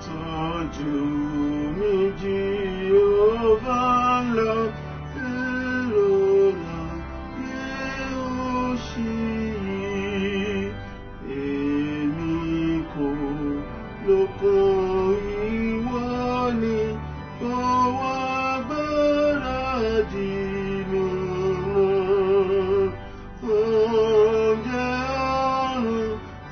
Tọ́jú mi Jèhófà lọ lọ́la yóò ṣí. Èmi kò lókun ìwọ ni ọwọ́ agbára dì mí mú. Oúnjẹ ọ̀run,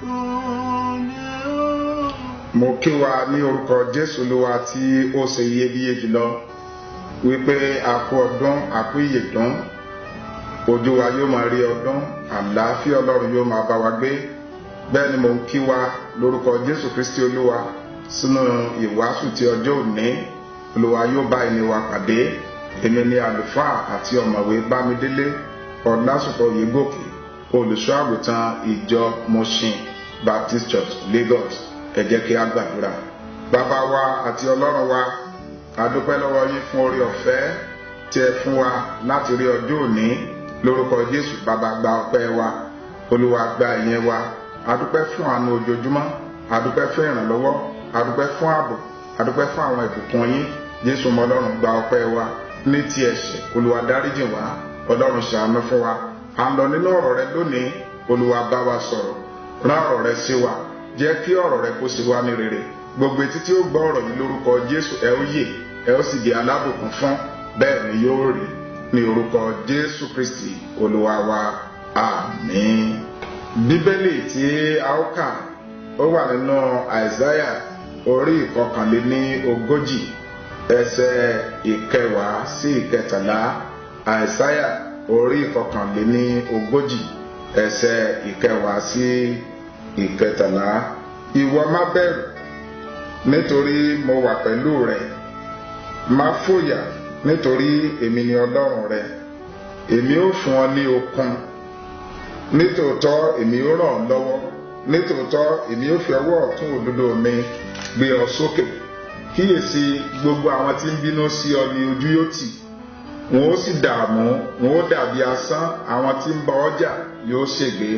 oúnjẹ ọ̀run. Mo kí wa ní orúkọ Jésù Olúwa tí ó ṣe iyebíye jùlọ wípé a kú ọdún, a kú ìyèdún. Ojú wa yóò máa rí ọdún, àlàáfíà Ọlọ́run yóò máa bá wa gbé. Bẹ́ẹ̀ ni mo ń kí wa lórúkọ Jésù Kristi Olúwa sínú ìwàásù ti ọjọ́ òní. Olúwa yóò bá ẹni wa pàdé. Èmi ni àlùfáà àti ọ̀mọ̀wé Bámidélé Ọlásùpọ̀ Oyègòkè, olùṣọ́ àgùntàn ìjọ Mushin Baptist Church, Lagos. Ẹ jẹ́ kí a gbàdúrà. Bàbá wa àti Ọlọ́run wa, a dúpẹ́ lọ́wọ́ yín fún oore ọ̀fẹ́ tí ẹ fún wa láti rí ọjọ́ òní. Lórúkọ Jésù, Bàbá, gba ọpẹ́ wa. Olúwa, gba ìyìn wa. A dúpẹ́ fún àánú ojoojúmọ́, a dúpẹ́ fún ìrànlọ́wọ́, a dúpẹ́ fún ààbò, a dúpẹ́ fún àwọn ìbùkún yín. Jésù ọmọ Ọlọ́run, gba ọpẹ́ wa. Ní ti ẹ̀ṣẹ̀, Olúwa, dáríjì wá. Ọlọ́run, ṣàánú fún wa. À ń lọ nínú ọ̀rọ̀ rẹ lónìí. Olúwa, bá wa sọ̀rọ̀, rán ọ̀rọ̀ rẹ sí wa, jẹ́ kí ọ̀rọ̀ rẹ kó sì wá ní rere. Gbogbo etí tí ó gbọ́ ọ̀rọ̀ yìí, lórúkọ Jésù, ẹ ó yè, ẹ ó sì di alábùkún fún. Bẹ́ẹ̀ ni yóò rí ní orúkọ Jésù Kristi Olúwa wa. Àmín. Bíbélì tí a ó kà, ó wà nínú Àìsáyà orí 41, ẹsẹ̀ 10 sí 13. Àìsáyà orí 41, ẹsẹ̀ 10 sí 13. Ìwọ má bẹ̀rù, nítorí mo wà pẹ̀lú rẹ. Má fòyà, nítorí èmi ni Ọlọ́run rẹ. Èmi ó fún ọ ní okun. Nítòótọ́, èmi ó ràn ọ́ lọ́wọ́. Nítòótọ́, èmi ó fi ọwọ́ ọ̀tún òdodo mi gbé ọ sókè. Kíyèsí, gbogbo àwọn tí ń bínú sí ọ ní ojú yóò tì, wọn ó sì dààmú, wọn ó dàbí asán. Àwọn tí ń bá ọ jà yóò ṣègbé.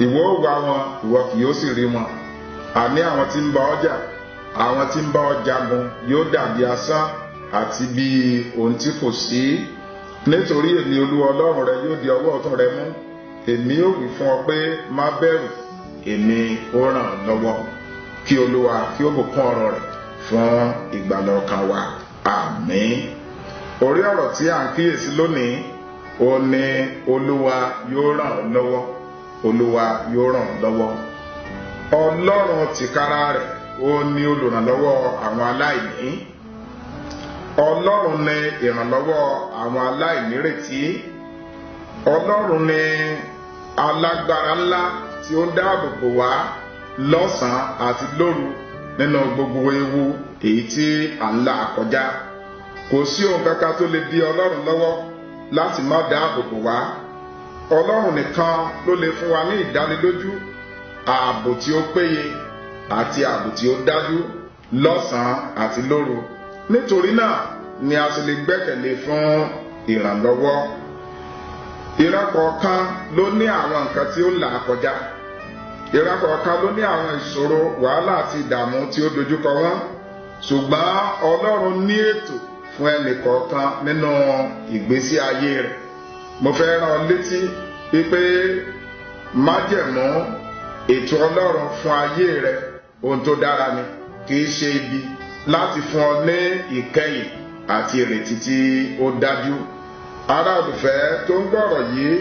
Ìwọ ó wá wọn, ìwọ kì yóò sì rí wọn. Àní àwọn tí ń bá ọ jà, àwọn tí ń bá ọ jagun yóò dàbí asán àti bí ohun tí kò sí. Nítorí èmi Olúwa Ọlọ́run rẹ yóò di ọwọ́ ọ̀tún rẹ mú. Èmi ó wí fún ọ pé, má bẹ̀rù, èmi ó ràn ọ́ lọ́wọ́. Kí Olúwa kí ó bùkún ọ̀rọ̀ rẹ̀ fún ìgbàlà ọkàn wa. Àmín. Orí ọ̀rọ̀ tí à ń kíyèsí lónìí ó ní Olúwa yóò ràn ọ́ lọ́wọ́. Olúwa yóò ràn ọ́ lọ́wọ́. Ọlọ́run tìkára rẹ̀ ó ní olùrànlọ́wọ́ àwọn aláìní. Ọlọ́run ní ìrànlọ́wọ́ àwọn aláìnírètí. Ọlọ́run ní alágbára ńlá tí ó ń dáàbò bò wá lọ́sàn-án àti lóru nínú gbogbo ewu èyí tí à ń là kọjá. Kò sí ohun kankan tó lè di Ọlọ́run lọ́wọ́ láti má dáàbò bò wá. Ọlọ́run nìkan ló lè fún wa ní ìdánilójú ààbò tí ó péye àti ààbò tí ó dájú lọ́sàn-án àti lóru. Nítorí náà ni a sì lè gbẹ́kẹ̀lé fún ìrànlọ́wọ́. Ìran kọ̀ọ̀kan ló ní àwọn nǹkan tí ó ń là kọjá. Ìran kọ̀ọ̀kan ló ní àwọn ìṣòro, wàhálà àti ìdààmú tí ó dojúkọ wọ́n. Ṣùgbọ́n Ọlọ́run ní ètò fún ẹnì kọ̀ọ̀kan nínú ìgbésí ayé rẹ̀. Mo fẹ́ rán ọ létí wípé májẹ̀mú ètò Ọlọ́run fún ayé rẹ, ohun tó dára ni, kì í ṣe ibi, láti fún ọ ní ìkẹyìn àti ìrètí tí ó dájú. Ará olùfẹ́ tó ń gbọ́rọ̀ yìí,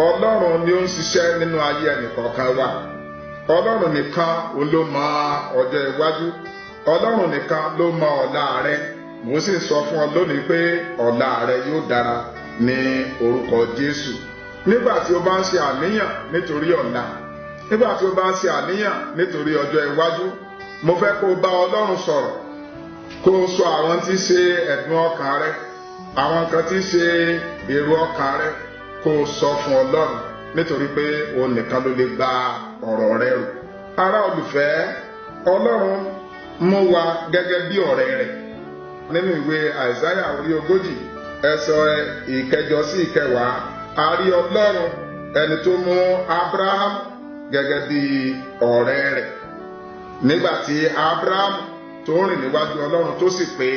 Ọlọ́run ni ó ń ṣiṣẹ́ nínú ayé ẹnìkọ̀ọ̀kan wa. Ọlọ́run nìkan òun ló mọ ọjọ́ iwájú. Ọlọ́run nìkan ló mọ ọ̀la rẹ. Mo sì sọ fún ọ lónìí pé ọ̀la rẹ yóò dára ní orúkọ Jésù. Nígbà tí o bá ń ṣe àníyàn nítorí ọ̀la, nígbà tí o bá ń ṣe àníyàn nítorí ọjọ́ iwájú, mo fẹ́ kó o bá Ọlọ́run sọ̀rọ̀, kó o sọ àwọn tí í ṣe ẹ̀dùn ọkàn rẹ, àwọn nǹkan tí í ṣe èrò ọkàn rẹ, kó o sọ fún Ọlọ́run, nítorí pé òun nìkan ló lè gba ọ̀rọ̀ rẹ rò. Ará olùfẹ́, Ọlọ́run mú wa gẹ́gẹ́ bí ọ̀rẹ́ rẹ̀. Nínú ìwé Àìsáyà orí 40, ẹsẹ̀ 8 sí 10, a rí Ọlọ́run ẹni tó mú Abraham gẹ́gẹ́ bí ọ̀rẹ́ rẹ̀. Nígbà tí Abraham tó ń rìn níwájú Ọlọ́run tó sì pé,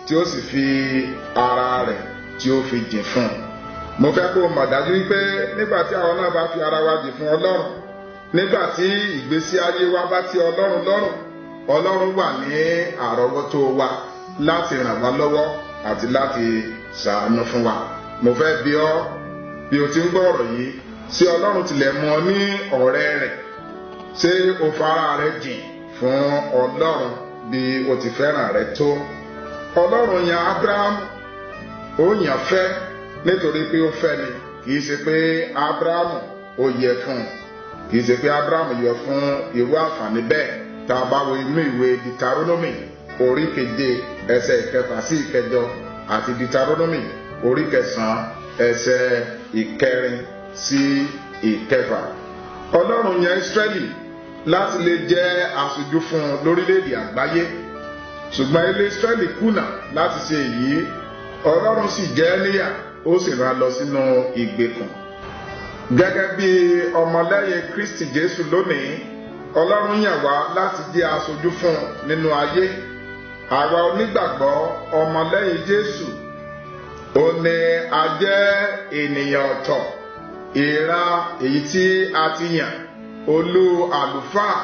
tí ó sì fi ara rẹ̀ tí ó fi jìn fún un. Mo fẹ́ kó o mọ̀ dájú wípé nígbà tí àwọn náà bá fi ara wa jìn fún Ọlọ́run, nígbà tí ìgbésí ayé wa bá ti Ọlọ́run lọ́rùn, Ọlọ́run wà ní àrọ́wọ́tó wa láti ràn wá lọ́wọ́ àti láti ṣàánú fún wa. Mo fẹ́ bi ọ́ bí o ti ń gbọ́ ọ̀rọ̀ yìí, ṣé Ọlọ́run tilẹ̀ mú ọ ní ọ̀rẹ́ rẹ̀? Ṣé o fara rẹ jìn fún Ọlọ́run bí o ti fẹ́ràn rẹ tó? Ọlọ́run yan Ábúráhámù, ó yàn fẹ́ nítorí pé ó fẹ́ ni, kì í ṣe pé Ábúráhámù ó yẹ fún un, kì í ṣe pé Ábúráhámù yẹ fún irú àǹfààní bẹ́ẹ̀. Tá a bá wo inú ìwé Deuteronomy orí 7 ẹsẹ̀ 6 sí 8 àti Deuteronomy orí 9 ẹsẹ̀ 4 sí 6. Ọlọ́run yan Ísírẹ́lì láti lè jẹ́ aṣojú fún un lórílẹ̀‐èdè àgbáyé, ṣùgbọ́n ilé Ísírẹ́lì kùnà láti ṣe èyí. Ọlọ́run sì jẹ́ níyà, ó sì rán lọ sínú ìgbèkùn. Gẹ́gẹ́ bí ọmọlẹ́yìn Kristi Jésù lónìí, Ọlọ́run yàn wá láti jẹ́ aṣojú fún un nínú ayé. Àwa onígbàgbọ́ ọmọlẹ́yìn Jésù, ó ní a jẹ́ ènìyàn ọ̀tọ̀, ìran èyí tí a ti yàn, olú àlùfáà,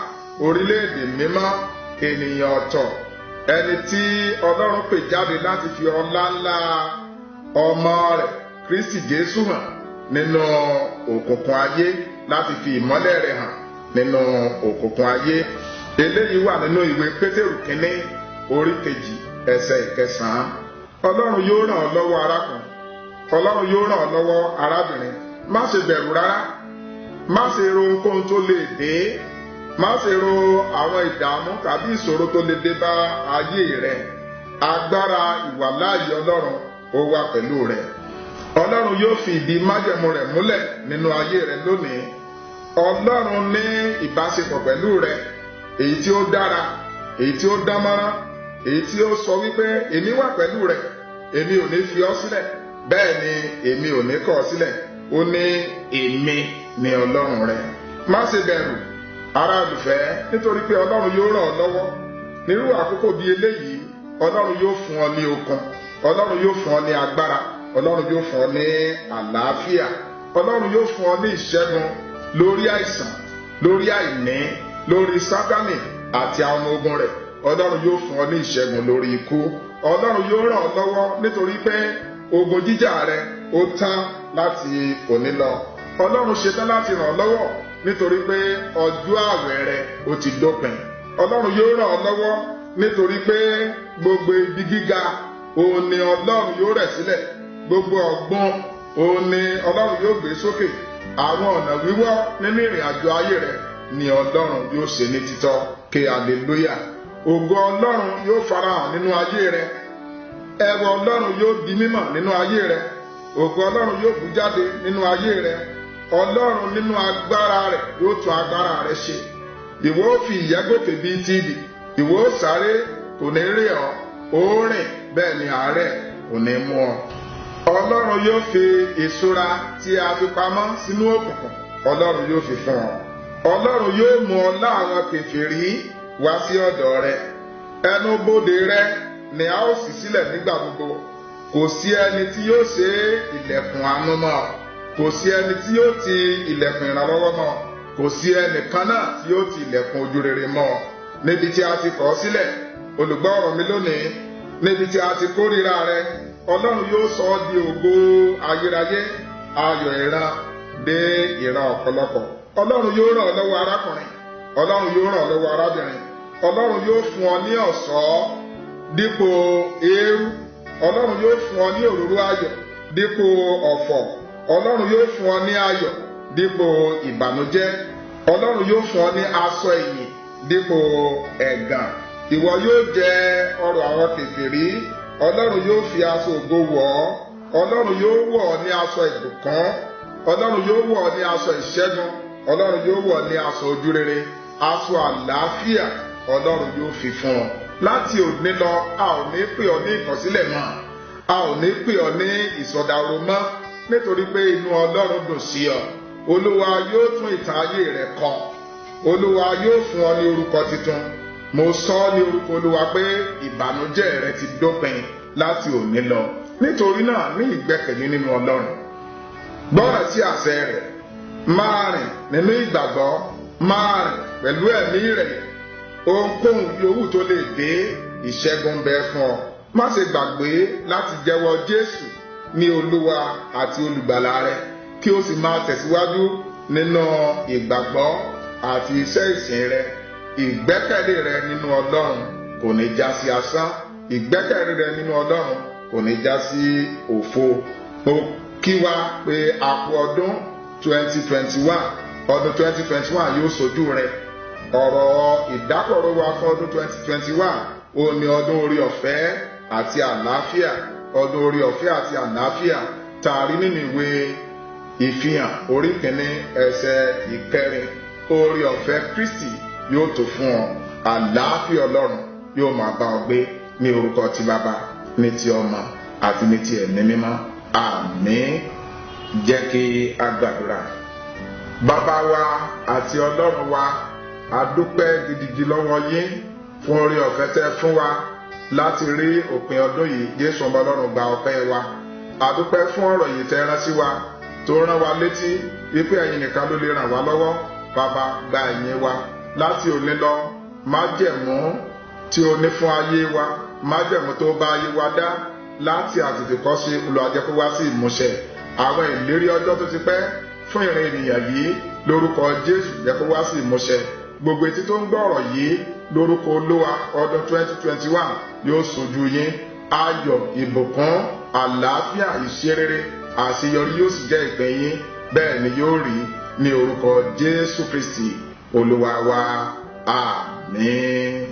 orílẹ̀-èdè mímọ́, ènìyàn ọ̀tọ̀, ẹni tí Ọlọ́run pè jáde láti fi ọlá ńlá ọmọ rẹ̀ Kristi Jésù hàn nínú òkùnkùn ayé, láti fi ìmọ́lẹ̀ rẹ̀ hàn nínú òkùnkùn ayé. Eléyìí wà nínú ìwé Pétérù kínní orí 2 ẹsẹ̀ 9. Ọlọ́run yóò ràn ọ́ lọ́wọ́ arákùnrin, Ọlọ́run yóò ràn ọ́ lọ́wọ́ arábìnrin. Má ṣe bẹ̀rù rárá, má ṣe ro ohunkóhun tó lè dé, má ṣe ro àwọn ìdààmú tàbí ìṣòro tó lè dé bá ayé rẹ. Agbára ìwàláàyè Ọlọ́run ó wà pẹ̀lú rẹ. Ọlọ́run yóò fi ìdí májẹ̀mú rẹ̀ múlẹ̀ nínú ayé rẹ lónìí. Ọlọ́run ní ìbáṣepọ̀ pẹ̀lú rẹ, èyí tí ó dára, èyí tí ó dánmọ́rán, èyí tí ó sọ wípé èmi wà pẹ̀lú rẹ, èmi ò ní fi ọ́ sílẹ̀, bẹ́ẹ̀ ni èmi ò ní kọ̀ ọ́ sílẹ̀. Ó ní èmi ni Ọlọ́run rẹ. Má ṣe bẹ̀rù, ará olùfẹ́, nítorí pé Ọlọ́run yóò ràn ọ́ lọ́wọ́. Nírú àkókò bí eléyìí, Ọlọ́run yóò fún ọ ní okun, Ọlọ́run yóò fún ọ ní agbára, Ọlọ́run yóò fún ọ ní àlàáfíà, Ọlọ́run yóò fún ọ ní ìṣẹ́gun lórí àìsàn, lórí àìní, lórí Sátánì àti àwọn ọmọ ogun rẹ̀. Ọlọ́run yóò fún ọ ní ìṣẹ́gun lórí ikú. Ọlọ́run yóò ràn ọ́ lọ́wọ́ nítorí pé ogun jíjà rẹ ó tán láti òní lọ. Ọlọ́run ṣetán láti ràn ọ́ lọ́wọ́ nítorí pé ọjọ́ àwẹ̀ rẹ ó ti dópin. Ọlọ́run yóò ràn ọ́ lọ́wọ́ nítorí pé gbogbo ibi gíga òun ni Ọlọ́run yóò rẹ̀ sílẹ̀, gbogbo ọ̀gbun òun ni Ọlọ́run yóò gbé sókè. Àwọn ọ̀nà wíwọ́ nínú ìrìn àjò ayé rẹ ni Ọlọ́run yóò ṣe ní títọ́. Ké hallelujah. Ògo Ọlọ́run yóò farahàn nínú ayé rẹ. Ẹwà Ọlọ́run yóò di mímọ̀ nínú ayé rẹ. Ògo Ọlọ́run yóò bú jáde nínú ayé rẹ. Ọlọ́run nínú agbára rẹ̀ yóò tún agbára rẹ ṣe. Ìwọ ó fi ìyẹ́ gòkè bíi tíìdì, ìwọ ó sáré kò ní rí ọ, ó rìn bẹ́ẹ̀ ni àárẹ̀ kò ní mú ọ. Ọlọ́run yóò fi ìṣúra tí a fi pamọ́ sínú òkùnkùn, Ọlọ́run yóò fi fún ọ. Ọlọ́run yóò mú ọ láwọn kèfèrí wá sí ọ̀dọ̀ rẹ. Ẹnu bodè rẹ ni a ó ṣí sílẹ̀ nígbà gbogbo. Kò sí ẹni tí yóò ṣe ilẹ̀kùn àánú mọ́ ọ. Kò sí ẹni tí yóò ti ilẹ̀kùn ìrànlọ́wọ́ mọ́ ọ. Kò sí ẹnìkan náà tí yóò ti ilẹ̀kùn ojúrere mọ́ ọ. Níbi tí a ti kọ̀ ọ́ sílẹ̀, olùgbọ́ ọ̀rọ̀ mi lónìí, níbi tí a ti kórìíra rẹ, Ọlọ́run yóò sọ ọ́ di ògo ayérayé, ayọ̀ ìran dé ìran ọ̀pọ̀lọpọ̀. Ọlọ́run yóò ràn ọ́ lọ́wọ́ arákùnrin, Ọlọ́run yóò ràn ọ́ lọ́wọ́ arábìnrin, Ọlọ́run yóò fún ọ ní ọ̀ṣọ́ dípò eérú, Ọlọ́run yóò fún ọ ní òróró ayọ̀ dípò ọ̀fọ̀, Ọlọ́run yóò fún ọ ní ayọ̀ dípò ìbànújẹ́, Ọlọ́run yóò fún ọ ní aṣọ ìyìn dípò ẹ̀gàn. Ìwọ yóò jẹ ọrọ̀ àwọn kèfèrí, Ọlọ́run yóò fi aṣọ ògo wọ̀ ọ́, Ọlọ́run yóò wọ̀ ọ́ ní aṣọ ìbùkún, Ọlọ́run yóò wọ̀ ọ́ ní aṣọ ìṣẹ́gun, Ọlọ́run yóò wọ̀ ọ́ ní aṣọ ojúrere, aṣọ àlàáfíà Ọlọ́run yóò fi fún ọ. Láti òní lọ, a ò ní pè ọ́ ní ìkọ̀sílẹ̀ mọ́, a ò ní pè ọ́ ní ìsọdàrò mọ́, nítorí pé inú Ọlọ́run dùn sí ọ. Olúwa yóò tún ìtàn ayé rẹ kọ. Olúwa yóò fún ọ ní orúkọ tuntun. Mo sọ ọ́ ní orúkọ Olúwa pé ìbànújẹ́ rẹ ti dópin láti òní lọ. Nítorí náà, ní ìgbẹ́kẹ̀lé nínú Ọlọ́run, gbọ́ràn sí àṣẹ rẹ̀, máa rìn nínú ìgbàgbọ́, máa rìn pẹ̀lú ẹ̀mí rẹ̀. Ohunkóhun yòówù tó lè dé, ìṣẹ́gun bẹ fún ọ. Má ṣe gbàgbé láti jẹ́wọ́ Jésù ní Olúwa àti Olùgbàlà rẹ, kí o sì máa tẹ̀síwájú nínú ìgbàgbọ́ àti iṣẹ́ ìsìn rẹ. Ìgbẹ́kẹ̀lé rẹ nínú Ọlọ́run kò ní já sí asán. Ìgbẹ́kẹ̀lé rẹ nínú Ọlọ́run kò ní já sí òfo. Mo kí wa pé a kú ọdún 2021. Ọdún 2021 yóò ṣojú rẹ. Ọ̀rọ̀ ìdákọ̀ró wa fún ọdún 2021 ó ní ọdún orí ọ̀fẹ́ àti àlàáfíà. Ọdún orí ọ̀fẹ́ àti àlàáfíà tààrí nínú ìwé Ìfihàn orí 1 ẹsẹ̀ 4. Orí ọ̀fẹ́ Kristi yóò tó fún ọ, àlàáfíà Ọlọ́run yóò máa bá ọ gbé, ní orúkọ ti Bàbá, ní ti Ọmọ àti ní ti Ẹ̀mí Mímọ́. Àmín. Jẹ́ kí a gbàdúrà. Bàbá wa àti Ọlọ́run wa, a dúpẹ́ gidigidi lọ́wọ́ yín fún orí ọ̀fẹ́ tẹ́ fún wa láti rí òpin ọdún yìí. Jésù ọmọ Ọlọ́run, gba ọpẹ́ wa. A dúpẹ́ fún ọ̀rọ̀ yìí tẹ́ rán sí wa, tó rán wa létí wípé ẹ̀yin nìkan ló lè ràn wá lọ́wọ́. Bàbá, gba ẹ̀yìn wa láti òní lọ. Májẹ̀mú tí o ní fún ayé wa, májẹ̀mú tó bá ayé wa dá láti àtètèkọ́ṣe, Olúwa jẹ́ kó wá sí ìmúṣẹ. Àwọn ìlérí ọjọ́ tó ti pẹ́ fún ìrìn ènìyàn yìí, lórúkọ Jésù, jẹ́ kó wá sí ìmúṣẹ. Gbogbo etí tó ń gbọ́ ọ̀rọ̀ yìí, lórúkọ Olúwa, ọdún 2021 yóò ṣojú yín. Ayọ̀, ìbùkún, àlàáfíà, ìṣerere, àṣeyọrí yóò sì jẹ́ ìpín yín. Bẹ́ẹ̀ ni yóò rí ní orúkọ Jésù Kristi Olúwa wa. Àmín.